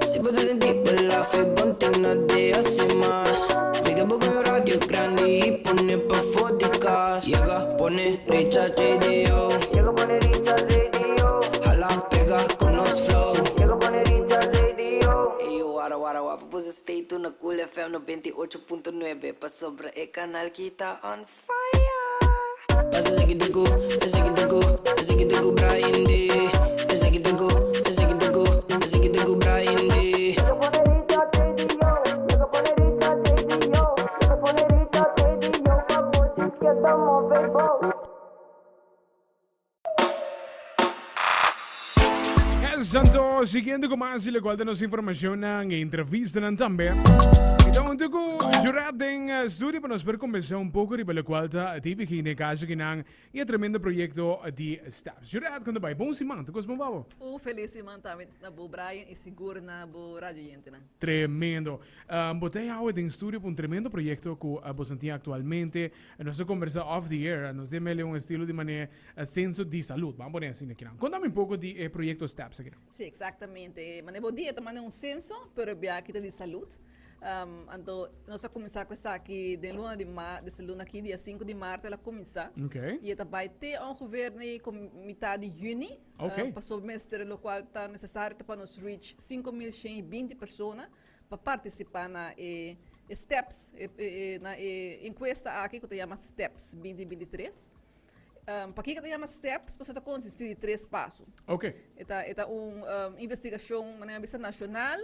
Si bo ta sinti bela fe bon tin na di hasi mas Mega bo con radio grandi y pone pafo di cas Yega pone Richard Radio Yega pone Richard Radio Hala pega cu nos flow Yega pone Richard Radio Eyo wara wara wapa boso stay tune na Cool FM 98.9 pasobra e canal ki ta on fire. Pasa esaki ta ku, esaki ta ku, esaki ta ku Brian D. Esaki ta ku, esaki ta ku, esaki ta ku Brian D. Santo, siguiendo con más y lo cual de nos información e entrevista también. Então, ku Jurat den eh, studio para nos per conversar un poco riba lo cual ta TVG en caso que nan y el tremendo proyecto di Steps. Jurat, cuando vai? Bom siman, tu cos bom babo? Un feliz siman tambe na bo Brian y sigur na bo radio yentenan. Tremendo. Um, botei awe den studio pa un tremendo proyecto ku uh, bosan tin actualmente. Nos a conversa off the air, nos den mele un estilo di mane Censo di Salud, ban pone asina kinan. Contame un poco di e proyecto STEPS akinan. Si, exactamente. Mane bo dia ta mane un censo, pero e bia aki ta di salud. Anto nos a cuminsa cu esaki den luna di ma, des luna aki, dia sinku di maart el a cuminsa. Y e ta bay te ongeveer ni cu mitad di juni. Pasobra mester locual ta necesario ta pa nos reach 5120 persona pa participa na e STEPS, na e encuesta aki cu ta yama STEPS 2023. Pakiko ta yama steps? Pasobra ta konsisti di tres paso. E ta e ta un investigashon manera mi bisa nashonal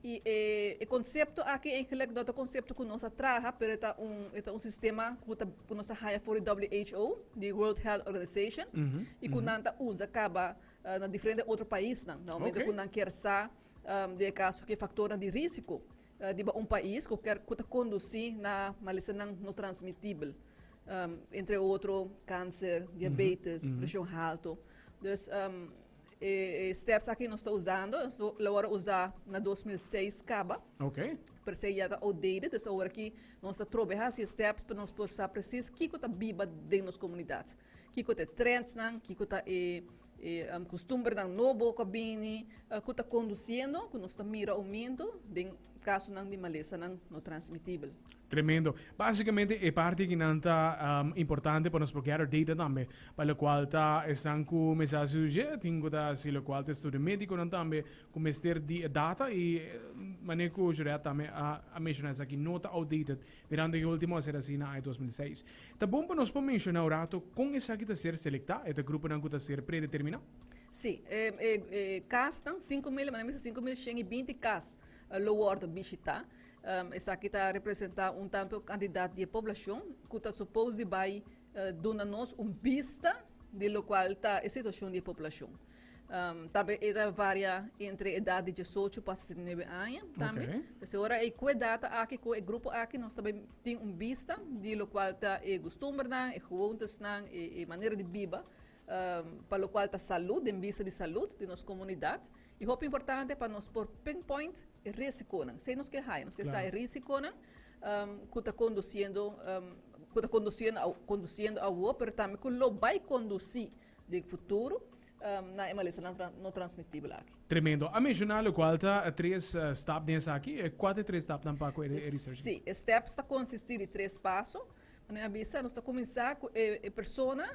i e e konsepto aki eigenlijk no ta konsepto ku nos a traha pero e ta un e ta un sistema ku ta ku nos a haya for di WHO, di World Health Organization, i ku nan ta usa kaba na diferente otro paisnan. Na momento ku nan kier sa den e kaso ke faktornan di risiko Riba un pais ku ker ku ta kondusí na malesanan no transmitibel, entre otro kanser, diabetes, preshon haltu. Dus e steps aki nos ta usando, nos lo wòrdu usá na 2006 kaba. Pero esei ya ta outdated, dus awor aki nos ta trobe hasi e steps pa nos por sa presis kiko ta biba den nos komunidat. Kiko ta e trendnan, kiko ta e E kustumbernan nobo ku a bini ku ta kondusiendo ku nos ta mira oumento den kasonan di malesanan no transmitibel. Tremendo. Básicamente e parti akinan ta importante pa nos por gather data tambe, pa lokual ta esnan ku mester hasi su dje, tin ku ta hasi lokual ta estudio médikonan tambe ku mester di e data i manera ku Juliette tambe a menshoná esaki no ta outdated Mirando e ultimo a ser asina na aña 2006. Ta bon pa nos por menciona un rato con esaki ta ser selecta, e ta gruponan cu ta ser predetermina? Sí, e e casnan, 5000, manera mi bisa 5120 cas lo wordo bishita. Esaki ta representa un tanto cantidad di e poblacion cu ta suppose di bay duna nos un bista di locual ta e situacion di e poblacion. Tambe e ta varia entre edad di diesocho pa 69 aña tambe. Entonces ora ei ku e data aki, ku e grupo aki nos ta bai tin un bista di lokual ta e gustumbernan, e gewontesnan, e manera di biba pa lokual ta salud, den bista di salud di nos komunidat. I hopi importante pa nos por pinpoint e risikonan. Esei nos ke haya, nos ke sa e risikonan ku ta kondusiendo ku ta kondusiendo kondusiendo awor pero tambe ku lo bai kondusí Den futuro na e malesanan no transmitibel aki. Tremendo. A menciona locual ta tres stap den esaki. Cua ta e tres stapnan pa cu e research? Si, e steps ta consisti di tres paso. Manera a bisa, nos ta cuminsa cu e persona,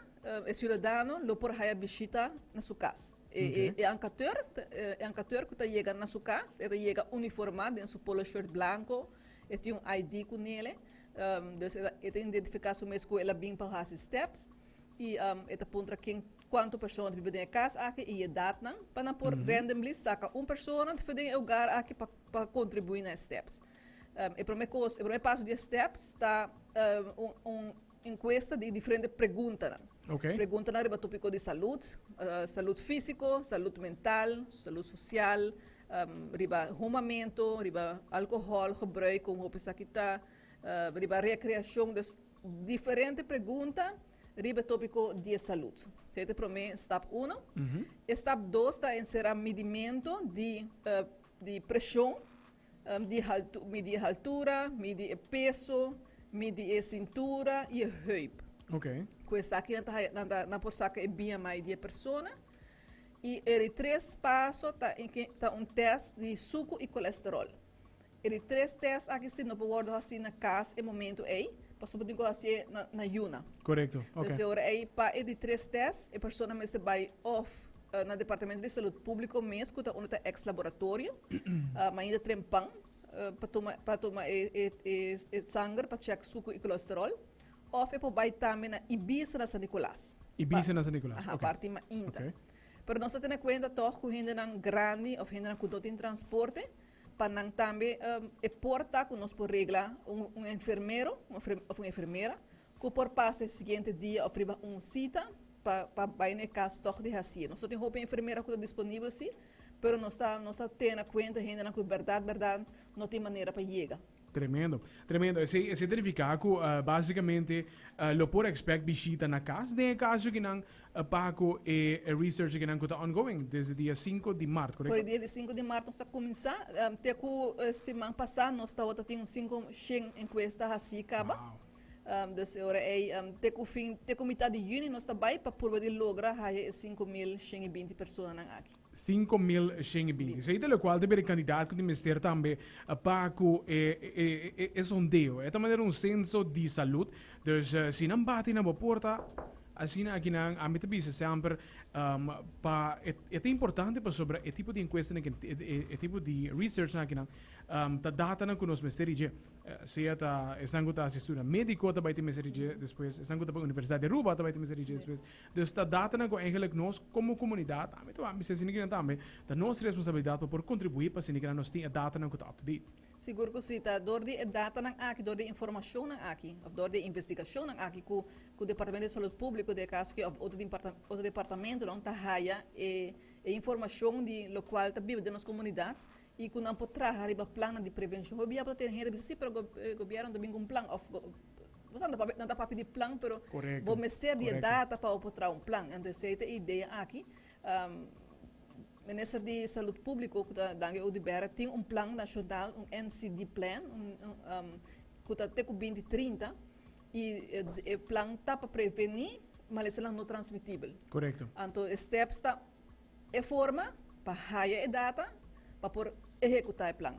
e ciudadano lo por haya bishita na su cas. E enquêteur, e enquêteur cu ta yega na su cas, e ta yega uniforma den su polo shirt blanco, e tin un ID cu nele, dus e ta identifica su mes cu el a bin pa haci steps. I e ta puntra ken kuantu persona ta biba den e kas aki i edatnan pa nan por randomly saka un persona ta den e hogar aki pa pa kontribuí na e steps. E promé kos, e promé paso di e steps ta un un enkuesta di diferente preguntanan. Preguntanan riba topiko di salud, salud físiko, salud mental, salud sosial, riba humamentu, riba alkohòl gebruik, kon hopi esaki ta, riba rekreashon. Dus Diferente pregunta riba e tópiko di e salud. Esei ta e promé stap uno. E stap dos ta enserá midimentu di di preshon, di haltu midi e haltura, midi e peso, midi e sintura i e heup. Ku esaki nan ta haya nan ta nan por saka e BMI di e persona. I e di tres paso ta ta un test di suku i kolesterol. E di tres test aki si no por wordo hasi na kas e momento ei, pasobra bo tin ku hasié na na yuna. Korekto, ok. Entonces e ora ei pa e di tres test e persona mester bai òf na Departamento di Salud Públiko mes ku ta unda ta ex laboratorio, mainta trempan pa tuma pa tuma e e e sanger pa chèk suku i kolesterol. Of e por bai tambe na Ibiza na San Nicolas. Ibiza na San Nicolas, Aha, ok. parti mainta. Ok. Pero nos ta tene cuenta toch cu hendenan grandi of hendenan cu no tin transporte, pa nan tambe e por ta cu nos por regla un un enfermero un of un enfermera cu por pasa e siguiente dia of riba un cita pa pa bai na e cas toch di hacié. Nos no tin hopi enfermera cu ta disponibel si, pero nos ta nos ta tene cuenta hendenan cu berdad berdad no tin manera pa yega. Tremendo, tremendo. Esei, esei ta nifiká ku básikamente lo por expect bishita na kas den e kaso ki nan pa ku e research ki nan ku ta ongoing desde dia sinku di mart, korekto? For di dia di sinku di mart nos ta kuminsá, te ku siman pasá nos tabata tin un sinku shen enkuesta hasí kaba. Wow. Dus e ora ei te ku fin, te ku mitad di yüni nos ta bai pa purba di logra haya e 5120 personanan aki. 5120. Esei ta lokual ta bira e kandidat ku tin mester tambe pa ku e e sondeo. E ta manera un senso di salud. Dus si nan bati na bo porta, asina aki nan ami ta bisa semper pa e ta importante pasobra e tipo di enkuestanan aki, e tipo di researchnan aki nan ta datanan ku nos mester di dje. Sea ta esnan ku ta hasi estudio mediko ta bai tin mester di dje despues, esnan ku ta bai Universidat di Aruba ta bai tin mester di dje despues. Dus ta datanan ku eigenlijk nos komo komunidat, ami ta wak bisa asina kinan tambe, ta nos responsabilidat pa por kontribuí pa asina kinan nos tin e datanan ku ta up to date. Sigur ku si, ta dor di e datanan aki, dor di e informashonnan aki, òf dor di e investigashonnan aki ku ku Departamento di Salud Públiko den e kaso aki òf otro otro departamentonan ta haya e e informashon di lokual ta biba den nos komunidat i ku nan por traha riba plannan di prevenshon. Hopi bia bo ta tene hende bisa si pero gobièrnu ta bin ku un plan òf bo sa nan ta papia di plan pero bo mester di e data pa bo por traha un plan. Entonces esei ta e idea aki. Minister di Salud Públiko ku ta Dangui Oduber tin un plan nashonal, un NCD plan ku ta te ku binti 30 i e plan ta pa prevení malesanan no transmitibel. Anto e steps ta. E forma pa haya e data pa por ehekutá e plan.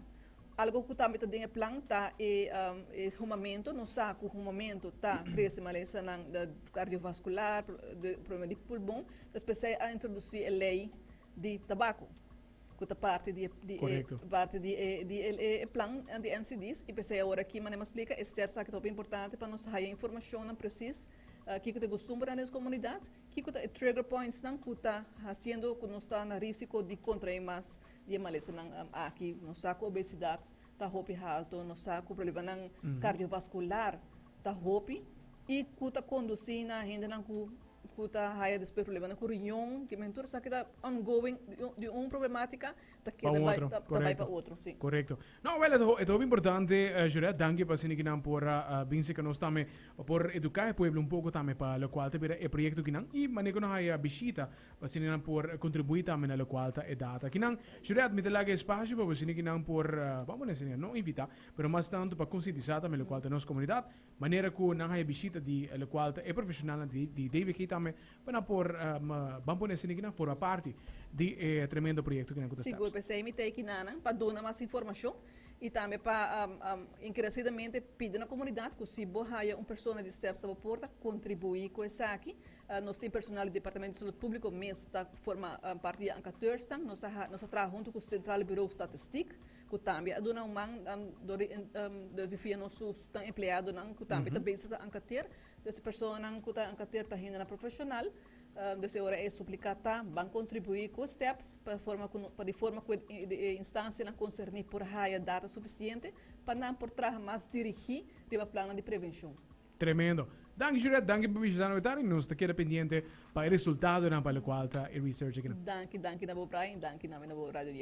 Algo ku tambe ta den e plan ta e e humamentu. Nos sa ku humamentu ta trese malesanan kardiovaskular, problema di pulmon. Entonces p'esei a introdusí e lei di tabako ku ta parti di di e parti di e di e plan di NCD's. I p'esei awor aki manera mi a splika e steps aki ta hopi importante pa nos haya informashonnan presis kiko ta e gustumbernan den nos komunidat. Kiko ta e trigger pointsnan ku ta hasiendo ku nos ta na risiko di kontrae mas di e malesanan aki? Nos sa ku obesidat ta hopi halto, nos sa ku problemanan kardiovaskular ta hopi i ku ta kondusí na hendenan ku ku ta haya despues problemanan ku riñon, ki men tur esaki ta ongoing di un problematika ta keda bai ta bai pa otro, si. Korekto. No, wel, e ta hopi importante, Jurette. Danki pa asina kinan por a bin cerca nos tambe pa por educa e pueblo un poco tambe pa locual ta bira e proyecto kinan y manera cu nos haya bishita pa asina nan por contribui tambe na locual ta e data kinan. Jurette, mi ta laga espacio pa bo asina kinan por, ban pone asina, no invita, pero mas tanto pa concientisa tambe locual ta nos comunidad, manera cu nan haya bishita di locual ta e profesionalnan di DVG tambe pa nan por, ban pone asina kinan, forma parti di e tremendo proyecto kinan cu ta Sigur, p'esei mi ta e kinanan pa duna mas informacion y tambe pa encarecidamente pidi na comunidad cu si bo haya un persona di Steps na bo porta, contribui cu esaki. Nos tin personal di Departamento di Salud Publico mes ta forma parti di e ankateursnan. Nos a nos a traha hunto cu Centrale Bureau Statistiek cu tambe a duna un man dor di desde via nos su empleadonan cu tambe ta bezig ta ankateer. Dus e personanan ku ta ankater ta hendenan profeshonal. Dus e ora e supliká ta ban kontribuí ku steps pa forma ku pa di forma ku e instansianan konserní por haya data sufisiente pa nan por traha mas dirigí riba plannan di prevenshon. Tremendo. Danki Juliette, danki pa bishita nos atardi. Nos ta keda pendiente pa e resultadonan pa lokual ta e research akinan. Danki, danki na bo Brian, danki na bo radio oyente.